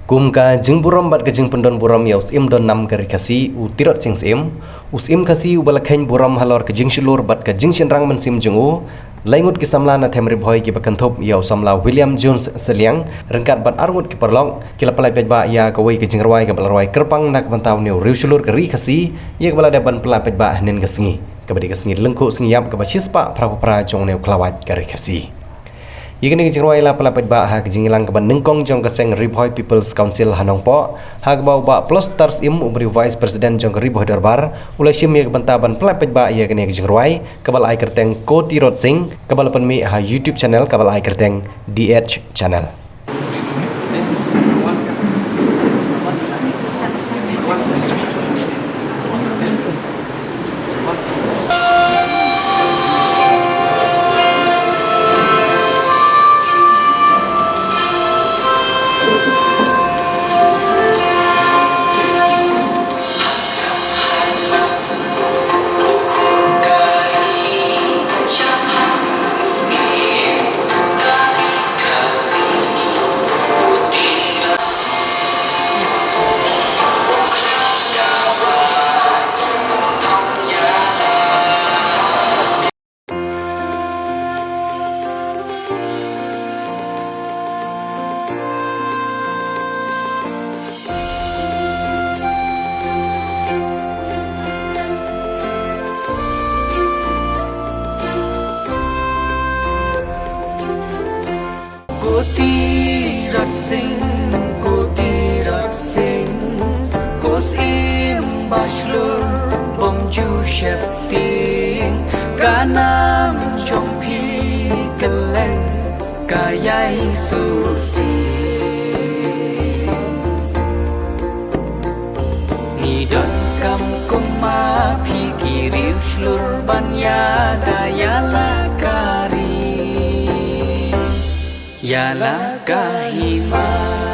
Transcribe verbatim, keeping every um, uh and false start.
Kum ka jingburom bad ka jingpyndon burom ïa u Syiem don nam ka ri Khasi, u Tirot Sing Syiem, u Syiem Khasi uba la kheiñ burom halor ka jingshlur bad ka jingshynrang mynsiem jong u, lai ngut ki samla na Them Ri Bhoi kiba kynthup ïa u samla William Jones Sylliang, ryngkat bad ar ngut ki paralok, ki la pyllait paidbah ïa kawei ka jingrwai kaba la rwai kyrpang na ka bynta une u riewshlur ka ri Khasi, ïa kaba la dep ban pyllait paidbah hynnin ka sngi, kaba dei ka sngi lyngkhuh sngi ïap kaba shispah phra phew phra jong une u khlawait ka ri Khasi. Ïa kane ka jingrwai la pyllait paidbah ha ka jingïalang kaba nyngkong jong ka seng Ri Bhoi People's Council ha Nongpoh, ha kaba u Bah Plosstar Syiem uba dei u Vice President jong ka Ri Bhoi Dorbar, u la shim ïa ka bynta ban pyllait paidbah ïa kane ka jingrwai, kaba la ai kyrteng Ko Tirot Sing, kaba la pynmih ha YouTube channel kaba la ai kyrteng D H Channel. Ko Tirot Sing, Ko Tirot Sing, ko Syiem ba shlur bym ju sheptieng, ka nam jong phi kylleng ka ïai suk sing. Ngi donkam kum ma phi ki riewshlur ban ïada ïa la ka ri, ïa la ka hima.